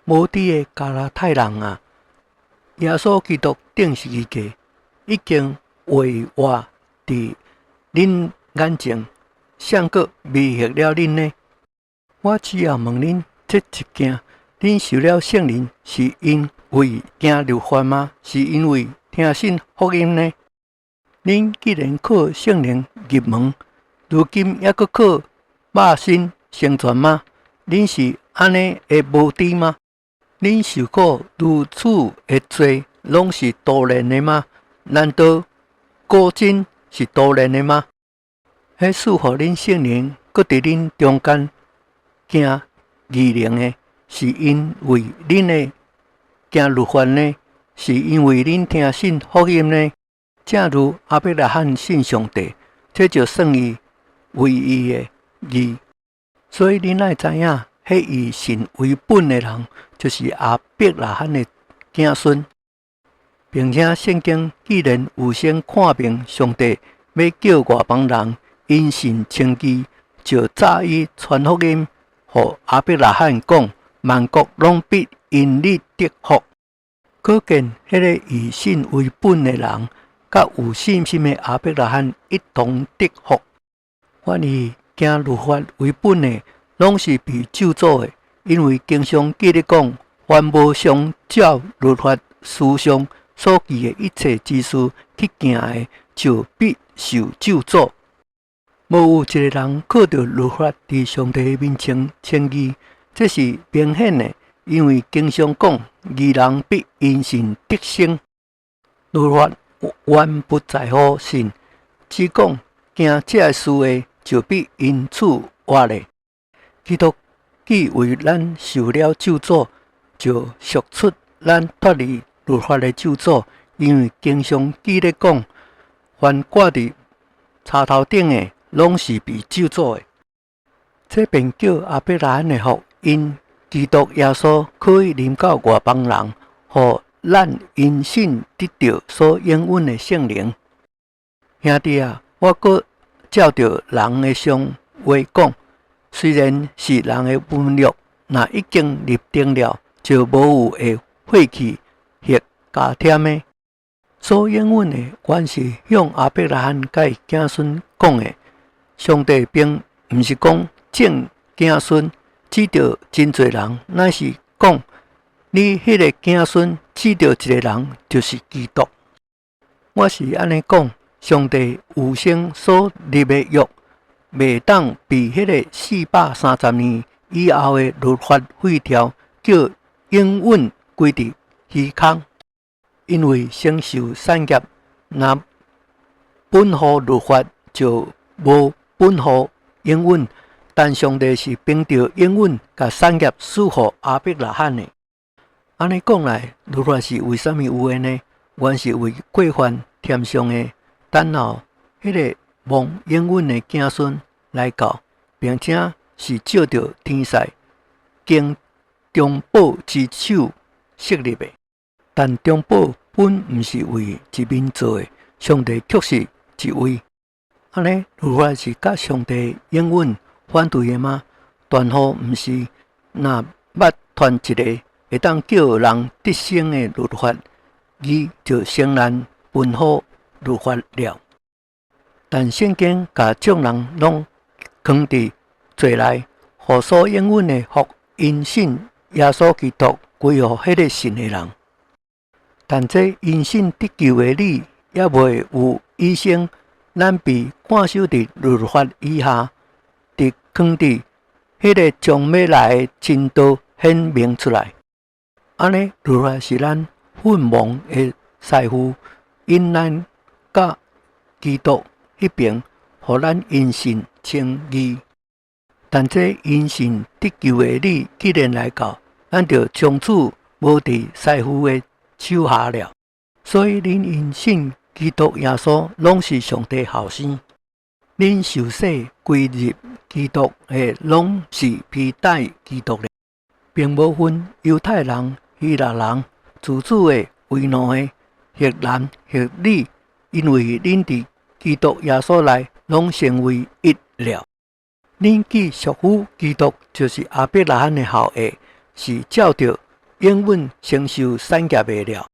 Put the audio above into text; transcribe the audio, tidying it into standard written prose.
無知的加拉太人啊！耶穌基督釘十字架已經活畫佇恁眼前，誰閣迷惑了恁呢？我只要問恁這一件：恁受了聖靈是因為行律法嗎？是因為聽信福音呢？恁既然靠聖靈入門，如今猶閣靠肉身成全嗎？恁是按呢的無知嗎？恁受苦如此的濟，攏是徒然的嗎？難道果真是徒然的嗎？彼賜予恁聖靈，閣佇恁中間行異能的，是因為恁的行律法呢？是因為恁聽信福音呢？正如亞伯拉罕信上帝，這就算伊為伊的義。所以恁愛知影，彼以信為本的人，就是亞伯拉罕的子孫。並且聖經既然預先看明上帝欲叫外邦人因信稱義，就早已傳福音予亞伯拉罕講：萬國攏必因你得福。可見彼个以信為本的人，佮有信心的亞伯拉罕一同得福。反以行律法為本的，攏是被咒詛的，因為經上記咧講：凡無常照律法書上所記的一切之事去行的，就必受咒詛。無有一个人靠著律法佇上帝面前稱義，這是明顯的，因為經上講：義人必因信得生。律法原不在乎信，只講行這个事的，就必因此活咧。基督既為咱受了咒詛，就贖出咱脫離律法的咒詛。因為經上記咧講：凡掛佇柴頭頂的，攏是被咒詛的。這便叫亞伯拉罕的福，因基督耶穌可以臨到外邦人，予咱因信得著所應允的聖靈。兄弟啊，我閣照著人的常話講，雖然是人的盟約，若已經立定了，就無有會廢去或加添的。所應允的，原是向亞伯拉罕佮伊子孫講的。上帝並毋是講眾子孫指著真濟人，乃是講你彼个子孫指著一个人，就是基督。我是按呢講，上帝預先所立的約，袂當被彼个430年以後的律法廢掉，叫應允歸佇虛空。因為承受產業，若本乎律法，就無本乎應允。但上帝是憑著應允，共產業賜予亞伯拉罕的。按呢講來，律法是為啥物有的呢？原是為過犯添上的，等候彼个蒙應允的子孫來到，並且是照著天使經中保之手設立的。但中保本毋是為一面做的，上帝卻是一位。按呢，律法是佮上帝應允反對的嗎？斷乎毋是。若捌傳一个會當叫人得生的律法，義就誠然本乎律法了。但聖經共眾人攏囥佇罪內，予所應允的福因信耶穌基督歸予彼个信的人。但這因信得救的理，猶未有以先，咱被看守佇律法以下，直囥佇彼个將欲來的真道顯明出來。按呢，律法是咱訓蒙的師傅，引咱到基督彼爿，予咱因信稱義。但這因信得救的理既然來到，咱就從此無佇師傅的手下了。所以恁因信基督耶穌，攏是上帝後生。恁受洗歸入基督的，攏是披戴基督的，並無分猶太人、希臘人、自主的、為奴的，或男或女，因為恁佇基督耶穌內攏成為一了。恁既屬乎基督，就是亞伯拉罕的後裔，是照著永遠承受產業的了。